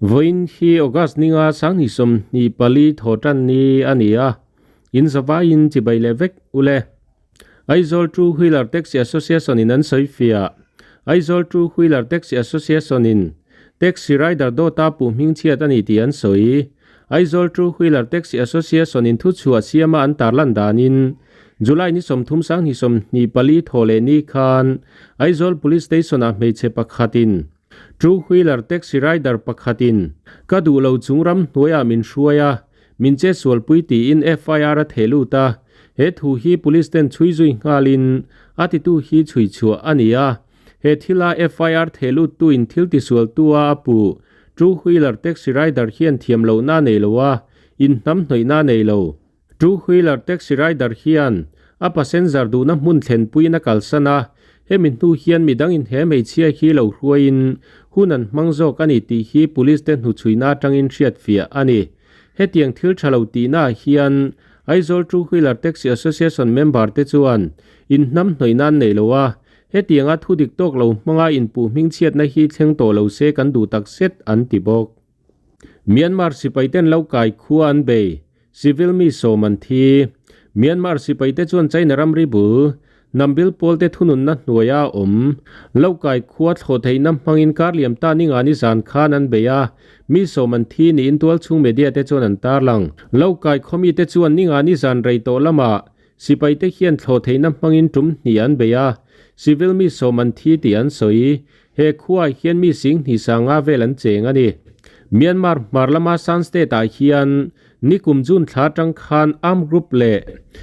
Vawiin hi August ninga 2024 thawhtan ni a ni a, in zavaiin chibai leh vek ule. Aizawl Two Wheeler Taxi Association in an sawi fiah. Aizawl Two Wheeler Taxi Association in Taxi rider dawta puh hming chhiat a ni tih an sawi. Aizawl Two Wheeler Taxi Association in thuchhuah siama an tarlan danin July ni 30 2024 thaw leh ni khan Aizawl Police Station ah hmeichhe pakhatin Two Wheeler Taxi rider pakhatin ka duh lo chung ram hnuaiah min hruai a, min che sualpui tiin FIR a theh lut a, he thu hi police ten chhui zui nghalin a titu hi chhui chhuah a ni a. He thila FIR theh luttu in thil tisualtu a a puh Two Wheeler Taxi rider hian thiam lohna a nei lo a, inhnamhnawihna a nei lo. Two wheeler taxi rider hian a passenger duhna hmun thlenpuiin a kalsan a, hemi hnu hian midang in he hmeichhia hi lo hruaiin hun an hmang zawk a ni tih hi police te hnuchhuina atangin hriatfiah a ni. Hetiang thil tha lo tihna ah hian Aizawl Two Wheeler Taxi Association member te chuan inhnamhnawih nan nei lo a, hetianga thu dik tawk lo hmanga inpuh hmingchhiatna hi thleng tawh lo se kan duh tak zet an ti bawk. Myanmar sipaiten lo kai khua an bei. Civil mi sawm an thi. Myanmar sipaite chuan China ramri bul, Nambil pawlte thununna hnuaia a awm. Lo kai khua thlawh theihna hmangin kar liam ta ni nga ni zan khan an bei a, mi sawm an thi niin tualchhung media te chuan an tarlang. Lo kai khaw mite chuan ni nga ni zan rei tawh lamah sipaite hian thlawh theihna hmangin tum hnih an bei a, civil mi sawm an thi tih an sawi. He khuaah hian mi sing hnih sanga vel an cheng a ni. Myanmar hmar lama Shan State ah hian Nikum June thla atang khan armed group leh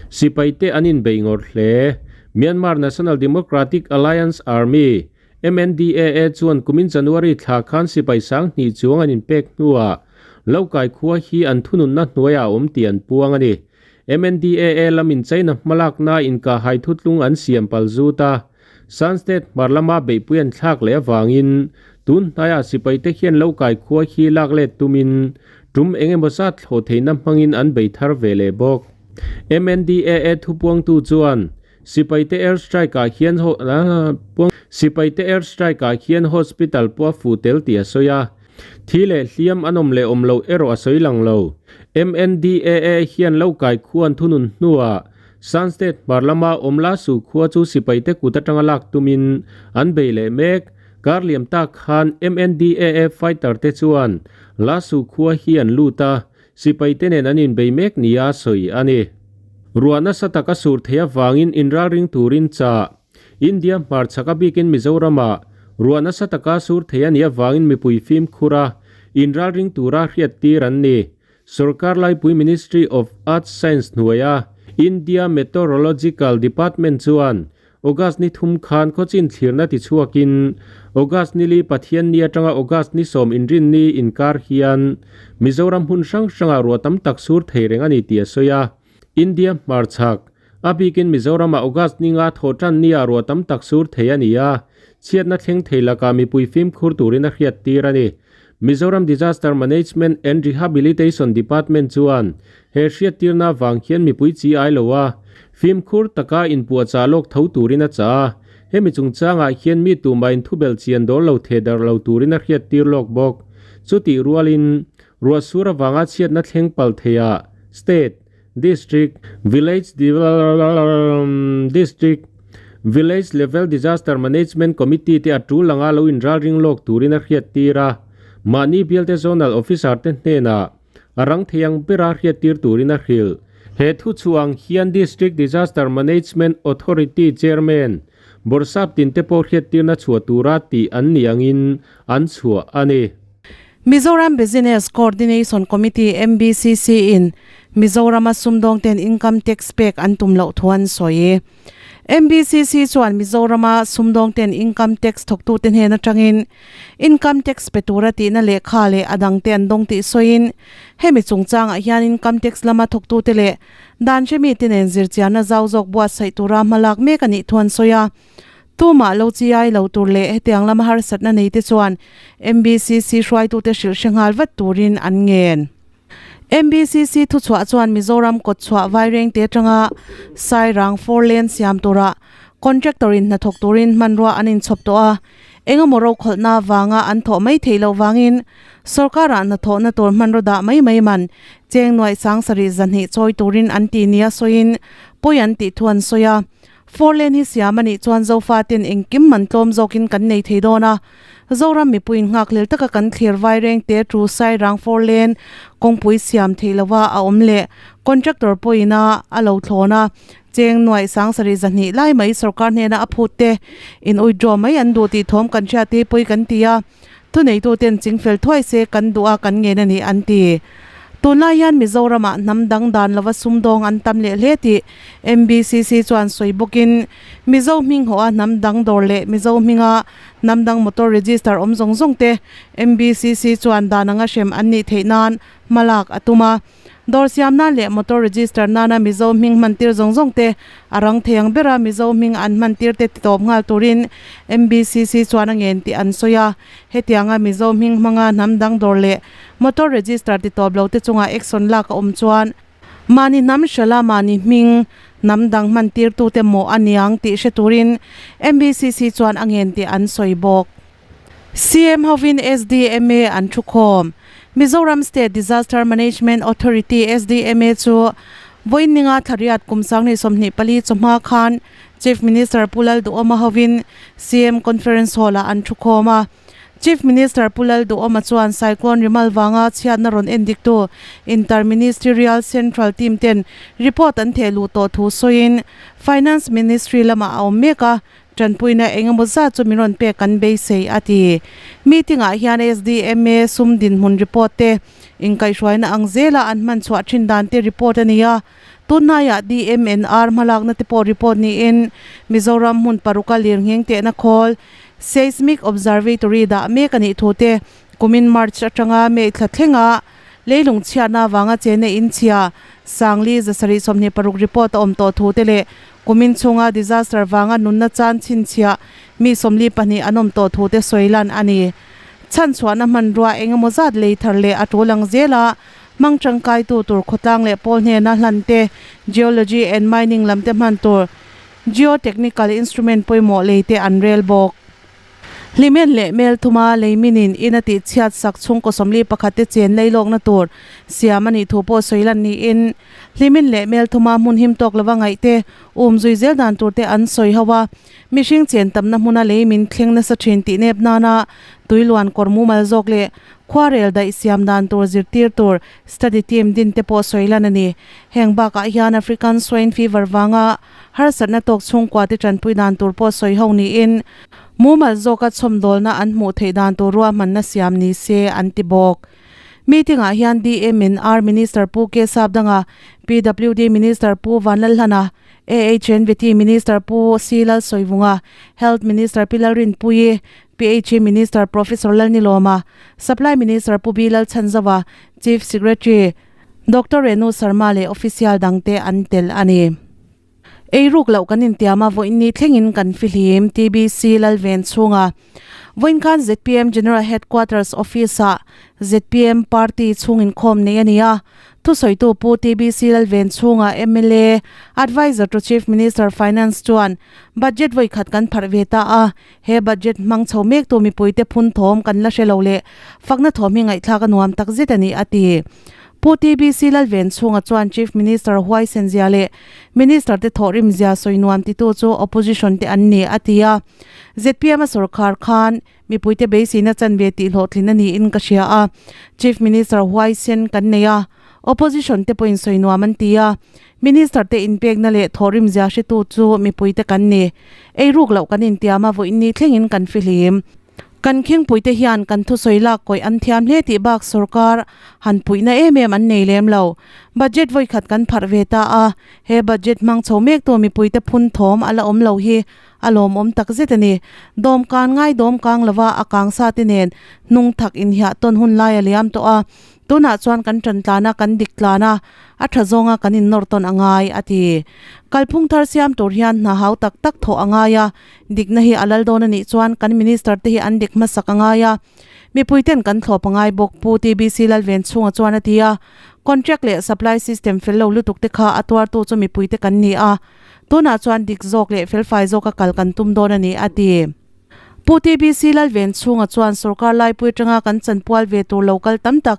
sipaite an inbei ngawrh hle. Myanmar National Democratic Alliance Army, MNDAA, chuan kumin January thla khan sipai sang hnih chuang an inpek hnuah lo kai khua hi an thununna hnuaiah a awm tih an puang a ni. MNDAA lamin China hmalakna inkahhai thutlung an siam pal zut a, Shan State hmar lama beihpui an thlak leh avangin tun hnaiah sipaite hian lo kai khua hi lak let tumin tum eng emaw zat thlawh theihna hmangin an bei thar ve leh bawk. MNDAA thupuangtu chuan sipaite air strike ah hian sipaite air strike ah hian hospital pawh a fuh tel tih a sawi a, thi leh hliam an awm leh awm loh erawh a sawi lang lo. MNDAA hian lo kai khua an thunun hnuah Shan State hmar lama awm la su khua chu sipaite kut atanga lak tumin an bei leh mek. Kar liam tak khan MNDAA fighter te chuan la su khua hi an lut a, sipaite nen an inbei mek nia sawi a ni. Ruah nasa taka sur theih avangin inralring turin chah India hmarchhak a bikin Mizoramah ruah nasa taka sur theih a nih avangin mipui fimkhur a, inralring tura hriattir an ni. Sorkar laipui Ministry of Earth Science hnuaia India Meteorological Department chuan August ni thum khan khawchin thlirna tichhuakin August ni li Pathianni atanga August ni sawm inrinni inkar hian Mizoram hmun hrang hrangah ruah tam tak sur thei reng a ni tih a sawi a. India hmarchhak a bikin Mizoramah August ni nga thawh tan nia ruah tam tak sur thei a ni a, chhiatna thleng thei lakah mipui fimkhur turin a hriattir a ni. Mizoram Disaster Management and Rehabilitation Department chuan he hriattirna vang hian mipui chi ai lo a, fimkhur taka inpuahchah lawk tho turin a chah a. Hemi chungchangah hian mi tumah inthubelh chian dawl lo theh darh lo turin a hriattir lawk bawk. Chutih rualin, ruah sur avanga chhiatna thleng pal theiah State, District, Village District, Village Level Disaster Management Committee te a tul anga lo inralring lawk turin a hriattir a, mahni bialte Zonal Officer te hnenah a rang thei ang bera hriattir turin a hrilh. He thuchhuah ang hian District Disaster Management Authority Chairman Bawrhsap tin te pawh hriattirna chhuah tura tih an nih angin an chhuah a ni. Mizoram Business Coordination Committee, MBCC, in Mizorama sumdawngten income tax pek an tum loh thu an sawi. MBCC chuan Mizorama sumdawngten income tax thawktute hnen atangin income tax pe tura tihna lehkha leh a dangte an dawng tih sawiin hemi chungchangah hian income tax lama thawktute leh dan hremite nen zirchianna zau zawk buatsaih tura hmalak mek a nih thu an sawi a. Tumah lo chi ai lo tur leh hetiang lama harsatna nei te chuan MBCC hruaitute hrilh hre nghal vat turin an ngen. MBCC thuchhuah chuan Mizoram kawtchhuah Vairengte atanga Sairang four lane siam tura contractor in hnathawk turin hmanrua an inchhawp tawh a. Engemaw rokhawlhna vanga an thawh mai theih loh vangin sorkarah hnathawhna tur hmanraw dah mai mai man cheng nuaih sang sarih zahnih chawi turin an ti nia sawiin pawi an tih thu an sawi a. Four lane hi siam a nih chuan Zofaten engkim man tlawm zawkin kan nei thei dawn a. Zoram mipuiin nghakhlel taka kan thlir vai reng te chu Sairang four lane kawngpui siam theih lova a awm leh contractor pawhin a a lo thlawn a. Cheng nuaih sang sarih zahnih lai mai sorkar hnena a phut te in withdraw mai an duh tih thawm kan hriat hi pawi kan ti a, thuneituten chingfel thuai se kan duh a kan ngen a ni an ti. Tunlai hian Mizoramah hnam dang dan lova sumdawng an tam leh hle tih MBCC chuan sawi bawkin Mizo hming hawh a hnam dang dawr leh Mizo hminga hnam dang motor register awm zawng zawng te MBCC chuan dan anga hrem an nih theih nan hmalak a tum a. Dawr siam nan leh motor register nana Mizo hming hman tir zawng zawng te a rang thei ang bera Mizo hming an hman tir te titawp nghal turin MBCC chuan a ngen tih an sawi a. Hetianga Mizo hming hmanga hnam dang dawr leh motor register titawp lo te chungah action lak a awm chuan mahni hnam hrala mahni hming hnam dang hman tir tute mawh a niang tih hre turin MBCC chuan a ngen tih an sawi bawk. CM hovin SDMA an thukhawm. Mizoram State Disaster Management Authority, SDMA, chu vawiin ninga thlariat kum sanghnih 24 chawhma khan Chief Minister Pu Lalduhawma hovin CM Conference Hall-ah an thukhawm a. Chief Minister Pu Lalduhawma chuan Cyclone Rimal vanga chhiatna rawn endiktu Inter-Ministerial Central Team ten report an theh luh tawh thu sawiin Finance Ministry lamah a awm mek a, Tanpuina engemaw zat chu min rawn pek kan beisei, a ti. Meeting-ah hian SDMA sum dinhmun report te, inkaihhruaina ang zela an hman chhuah thin dan te report a ni a. Tunhnaiah DMNR hmalakna te pawh report niin Mizoram hmun paruka lirngheng tehna khawl, Seismic Observatory, dah mek a nih thu te, kumin March atanga May thla thlenga leilung chhiatna avanga chena inchhia Sangli zasarih 26 report a awm tawh thu te leh Kumin chhunga disaster vanga nunna chan chhinchhiah mi 42 an awm tawh thu te sawi lan a ni. Chhanchhuahna hmanrua eng emaw zat lei thar leh a tul ang zela hmang tangkaitu tur khawtlang leh pawl hnena hlan te, geology and mining lam te hman tur geotechnical instrument pawimawh lei te an rel bawk. Hlimen leh Melthuma leiminin in a tihchhiat sak chhungkaw 41 te chen leilawkna tur siam a nih thu pawh sawi lan niin Hlimen leh Melthuma hmun him tawk lova ngaih te um zui zel dan tur te an sawi ho a. Mihring chen tamna hmuna leimin thleng nasa thin tih nep nana tuiluan kawr mumal zawk leh khuarel daih siam dan tur zirtir tur study team din te pawh sawi lan a ni. Heng bakah hian African Swine Fever vanga harsatna tawk chhungkua te tanpui dan tur pawh sawi ho niin mumal zawka chhawmdawlna an hmuh theih dan tur ruahmanna siam ni se an ti bawk. Meeting-ah hian DMNR Minister Pu K Sapdanga, PWD Minister Pu Vanlalhlana, AHNVT Minister Pu C Lalsawivunga, Health Minister Pi Lalrinpuii, PHE Minister Professor Lalnilawma, Supply Minister Pu B Lalchhanzova, Chief Secretary Doctor Renu Sharma leh official dangte an tel a ni. Eiruk loh kan intiam a, vawiin thlengin kan fihlim, TBC Lalven chhunga vawiin khan zpm General Headquarters Office-ah zpm party chhung inkhawm nei a ni a. Thusawitu Pu TBC Lalven chhunga mla Adviser to Chief Minister Finance chuan budget vawikhat kan pharh ve ta a, he budget hmang chho mektu mipuite phun thawm kan la hre lo leh fakna thawm hi ngaihthlak a nuam takzet a ni, a ti. Pu TBC Lalven chhunga chuan Chief Minister huaisen zia leh Minister te thawhrim zia sawi nuam titu chu Opposition te an ni, a ti a. Zpm a sorkar khan mipuite beiseina chanve tih hlawhtlin a niin ka hria a. Chief Minister huaisen kan nei a, Opposition te pawhin sawi nuam an ti a. Minister te inpekna leh thawhrim zia hretu chu mipuite kan ni. Eiruk loh kan intiam a, vawiin thlengin kan fihlim. Kan khingpuite hian kan thusawi lak kawih an thiam hle tih bak sorkar han puihna em em an nei lem lo. Budget vawikhat kan pharh ve ta a, he budget hmang chho mek tu mipuite phun thawm a la awm lo hi a lawmawm takzet a ni. Dawmkan ngai dawm kang lova a kang sa te nen hnung thak inhiah tawn hun lai a liam tawh a, tunah chuan kan tan tlan a, kan dik tlan a, a tha zawnga kan innawr tawn a ngai, a ti. Kalphung thar siam tur hian hna hau tak tak thawh a ngai a, Dikna hi a lal dawn a nih chuan kan Minister te hi an dik hmasak a ngai a, mipui ten kan thlawp a ngai bawk, Pu TBC Lalven chhunga chuan a ti a. Contract leh supply system fel lo lutuk te kha a tuartu chu mipui te kan ni a, tunah chuan dik zawk leh felfai zawka kal kan tum dawn a ni, a ti. Pu TBC Lalvenchhunga chuan sorkar laipui atanga kan chanpual ve tur lo kal tam tak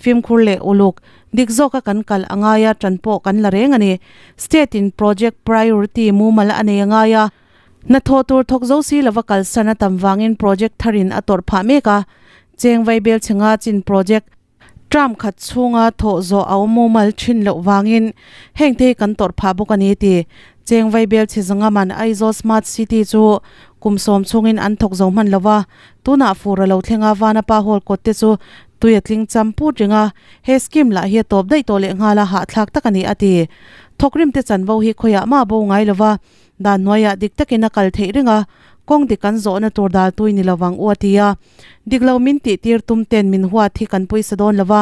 fimkhur leh uluk dik zawka kan kal a ngai a, tan pawh kan la reng a ni. State in project priority mumal a nei a ngai a, hnathawh tur thawk zo si lova kalsan a tam vangin project tharin a tawrh phah mek a, cheng vaibel chhe nga chin project Term khat chhunga thawh zawh a awm mumal thin loh vangin heng te hi kan tawrh phah bawk a ni ti Cheng Vaibel Chhizanga man Aizawl Smart City chu kum sawm chhungin an thawk zo hman lo va, tunah fur a lo thleng a, Vanapa Hall kawt te chu tui a tling cham put reng a, he scheme lah hi a tawp daih tawh leh nghal a hahthlak tak a ni a ti. Thawkrim te chanvo hi khawiah mah bo ngai lo va, Dan hnuaiah dik takin a kal theih reng a, kawng dik kan zawhna tur dal tui ni lovang u a ti a. Dik lo min tih tir tum ten min huat hi kan pawisa dawn lo va,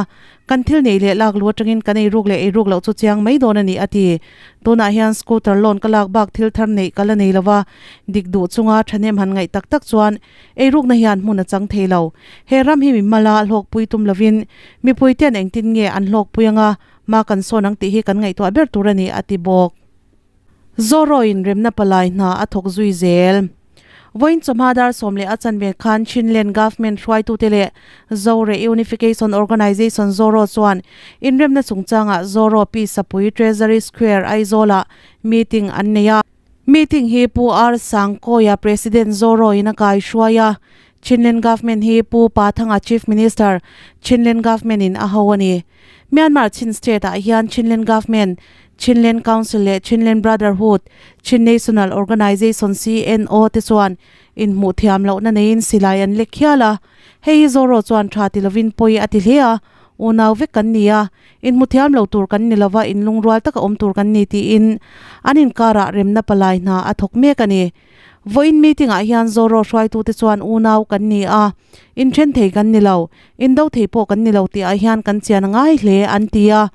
kan thil neih leh lak lu atangin kan eiruk leh eiruk loh chu chiang mai dawn a ni a ti. Tunah hian scooter loan ka lak bak thil thar neih ka la nei lo va, dik duh chunga thahnem han ngaih tak tak chuan eirukna hian hmun a chang thei lo. He ram hi mi hmala hlawkpui tum lovin mipui ten engtin nge an hlawkpui anga hma kan sawn ang tih hi kan ngaihtuah ber tur a ni a ti bawk. Zoroin remna palai hna a thawk zui zel. Vawiin chawhma dar sawm leh a chanve khan Chinland Government hruaitute leh Zore Unification Organisation Zoro chuan inremna chungchangah Zoro Pi Sapui Treasury Square Aizawlah meeting an nei a. Meeting hi Pu R Sangkawia President Zoroin a kaihruai a. Chinland Government hi Pu Pathanga Chief Minister Chinland Government in a ho a ni. Myanmar Chin State ah hian Chinland Government, Chinland Council leh Chinland Brotherhood, Chin National Organization, CNO, te chuan inhmuh thiam lohna neiin silai an lek hial a. Hei hi Zoro chuan tha ti lovin pawi a ti hle a, Unau vek kan ni a, inhmu thiam lo tur kan ni lova inlungrual taka awm tur kan ni tiin an inkarah remna palai hna a thawk mek a ni. Vawiin meeting ah hian Zoro hruaitute chuan unau kan ni a, inthen thei kan ni lo, indo thei pawh kan ni lo tih ah hian kan chian a ngai hle an ti a.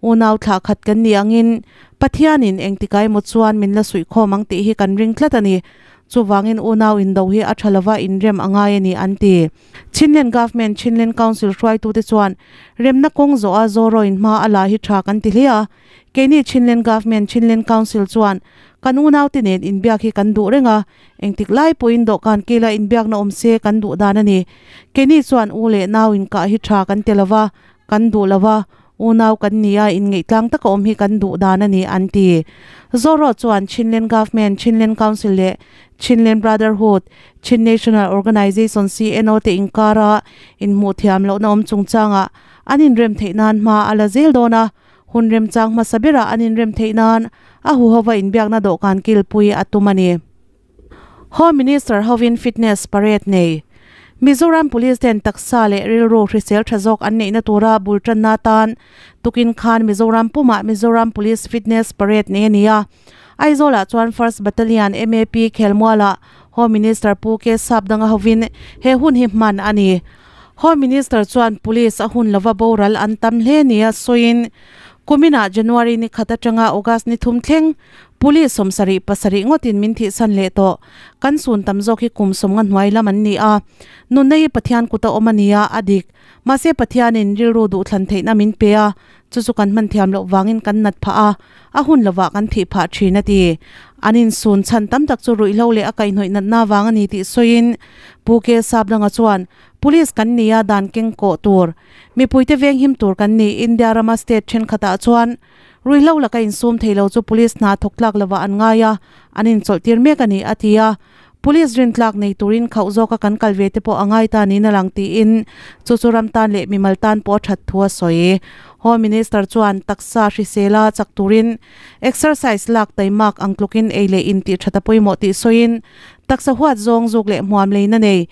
Unau thlah khat kan nih angin Pathianin engtikai emaw chuan min la suihkhawm ang tih hi kan ring tlat a ni. Chuvangin unau indo hi a tha lova inrem a ngai a ni an ti. Chinland Government, Chinland Council hruaitute chuan remna kawng zawh a Zoro in hma a la hi tha kan ti hle a. Keini Chinland Government, Chinland Council chuan kan unaute nen inbiak hi kan duh reng a, engtik lai pawhin dawhkan kila inbiakna awm se kan duh dan a ni. Keini chuan u leh nau inkah hi tha kan ti lova, kan duh lova, unau kan ni a, inngeihtlang taka awm hi kan duh dan a ni, an ti. Zoro chuan Chinland Government, Chinland Council leh Chinland Brotherhood, Chin National Organization, CNO, te inkara inhmuh thiam lohna awm chungchangah an inrem theih nan hma a la zel dawn a, Hun remchang hmasa berah an inrem theih nan a huhova inbiakna dawhkan kilpui a tum a ni. Home Minister hovin fitness parade nei. Mizoram Police ten taksa leh rilru hrisel tha zawk an neihna tura bul tanna atan tukin khan Mizoram pumah Mizoram Police Fitness Parade nei a ni a. Aizawlah chuan First Battalion MAP khelmualah Home Minister Pu K Sapdanga hovin he hun hi hman a ni. Home Minister chuan Police a hun lova boral an tam hle nia sawiin, kuminah January ni khat atanga August ni thum thleng Police 77 ngawtin min thihsan leh tawh. Kan sun tam zawk hi kum sawmnga hnuai lam an ni a, nunna hi Pathian kuta awm a nia, a dik. Mahse Pathianin rilru duhthlan theihna min pe a, chu chu kan hman thiam loh vangin kan nat phah a, a hun lovah kan thih phah thin a ti. An insun chhan tam tak chu ruihhlo leh a kaihhnawih natna vang a ni tih sawiin Pu K Sapdanga chuan, Police kan ni a, dan keng kawh tur, mipuite venghim tur kan ni. India rama state thenkhatah chuan ruihhlo laka insum thei lo chu police hna thawk tlak lovah an ngai a, an inchawlhtir mek a ni, a ti a. Police rintlak nei turin khauh zawka kan kal ve te pawh a ngai ta niin a lang tiin chu chu ram tan leh mimal tan pawh a that thu a sawi. Home Minister chuan taksa hrisela chak turin exercise lak taimak ang tlukin ei leh in tih that a pawimawh tih sawiin taksa huat zawng zuk leh hmuam leina nei,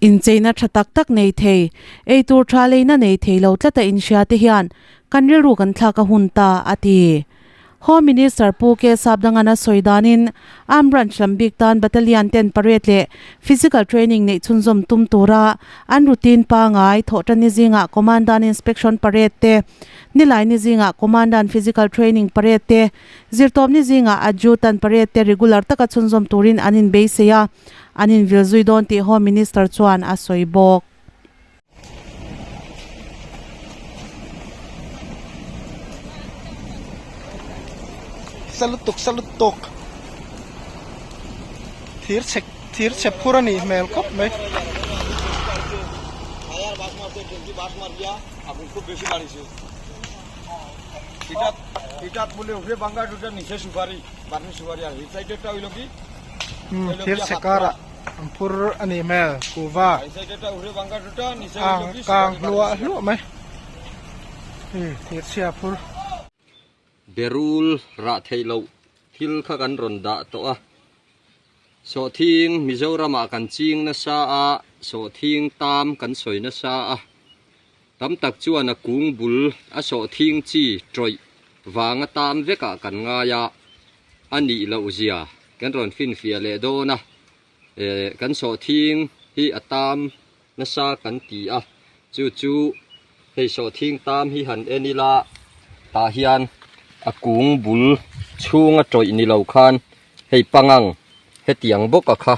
incheina tha tak tak nei thei, ei tur tha leina nei thei lo tlata inhria te hian kan rilru kan thlak a hun ta a ti. Home Minister Pu K Sapdangan a sawi danin Armed Branch lam bik tan Battalion ten parade leh physical training neih chhunzawm tum tura an routine pangai thawhtan ni zingah Commandant Inspection Parade te, nilai ni zingah Commandant Physical Training Parade te, zirtawp ni zingah Adjutant Parade te regular taka chhunzawm turin an inbeisei a, an invil zui dawn tih Home Minister chuan a sawi bawk. Sa lutuk sa lutuk thir chhek. Thir chhe phur a nih hmel khawp mai. Thir chhe karah an phur a nih hmel kuhva a kang hluah hluah mai. Thir chhia phur. Berul rah theih loh thil kha kan rawn dah tawh a. Sawhthing Mizoramah kan ching nasa a, sawhthing tam kan sawi nasa a. Tam tak chuan a kung bul a sawhthing chi tawih vanga tam vekah kan ngai a, a nih loh zia kan rawn finfiah leh dawn a. Kan sawhthing hi a tam nasa kan ti a, chu chu hei sawhthing tam hi han en ila tah hian a kung bul chhunga tawih ni lo khan hei pangang hetiang bawk a kha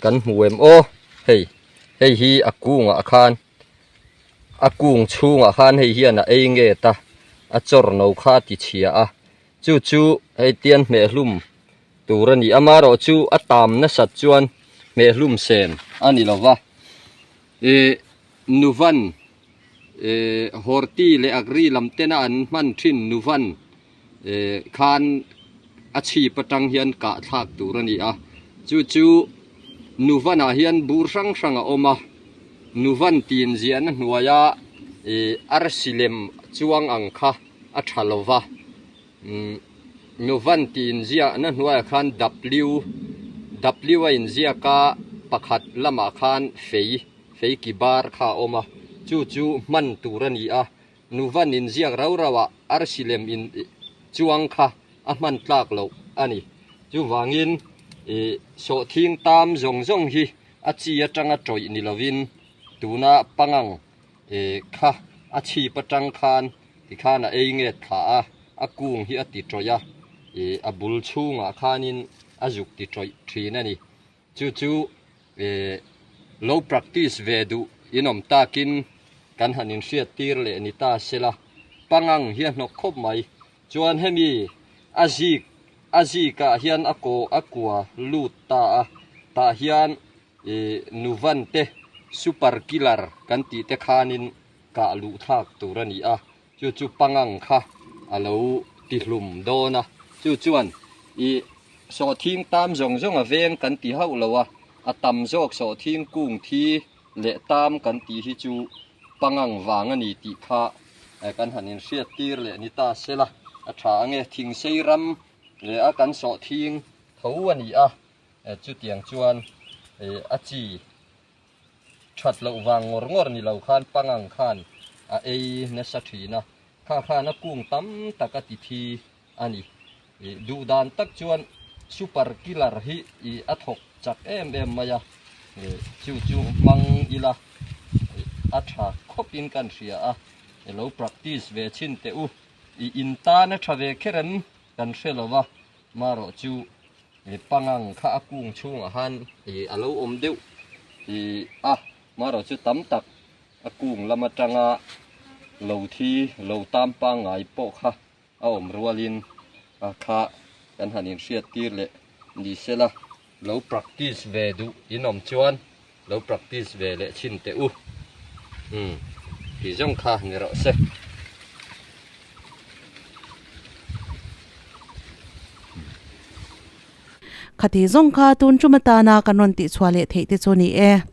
kan hmu em aw hei hei hi a kungah khan a kung chhungah khan hei hian a ei nge ta a chawr no kha a ti chhia a chu chu hei tian hmehhlum tur a ni. Amaherawhchu a tam nasat chuan hmehhlum sem a ni lova. Ih Nuvan ih Horti leh Agri lam tena an hman thin Nuvan ih khan a chhip atang hian kah thlak tur a ni a. Chu chu Nuvan-ah hian bur hrang hrang a awm a. Nuvan tin ziahna hnuaia ih arsi lem chuang ang kha a tha lova. Nuvan tih inziahna hnuaiah khan W W a inziak a, pakhat lamah khan fei fei ki bar kha a awm a, chu chu hman tur a ni a. Nuvan inziak rau rau ah arsi lem in chuang kha a hman tlak loh a ni. Chuvangin ih sawhthing tam zawng zawng hi a chi atanga tawih ni lovin tuna pangang ih kha a chhip atang khan Tikhan a ei nge thla a, a kung hi a ti tawih a, ih a bul chhungah khanin a zuk ti tawih thin a ni. Chu chu ih lo practice ve duh inawm takin kan han inhriat tir leh ni ta sela, pangang hi a hnawk khawp mai. Chuan hemi a zik a zikah hian a kaw a kua lut ta a, tah hian ih nuvan te super killer kan tih te khanin kah luh thlak tur a ni a, chu chu pangang kha a lo ti hlum dawn a, chu chuan ih sawhthing tam zawng zawng a veng kan ti hauh lo a, a tam zawk sawhthing kung thi leh tam kan tih hi chu pangang vang a ni tih kha kan han inhriat tir leh ni ta sela a tha ange, thingsei ram leh a kan sawhthing tho a ni a, chutiang chuan ih a chi. That loh vang ngawr ngawr ni lo khan pangang khan a ei nasa thin a, kha khan a kung tam tak a ti thi a ni. Ih duh dan tak chuan super killer hi ih a thawk chak em em mai a, ih chu chu hmang ila ih a tha khawp in kan hria a, i lo practice ve chhin teh u. Ih in tan a tha ve kher em kan hre lo va, marawh chu He pangang kha a kung chhungah khan ih a lo awm deuh ih a marawh chu tam tak a kung lam atanga lo thi lo tam pangngai pawh kha a awm rualin a kha kan han inhriat tir leh ni sela. Lo practice ve duh in awm chuan lo practice ve leh chhin teh u umm tih zawng kha ni rawh se. Khati zawng kha tun tum atana kan rawn tihchhuah leh theih te chu ni e.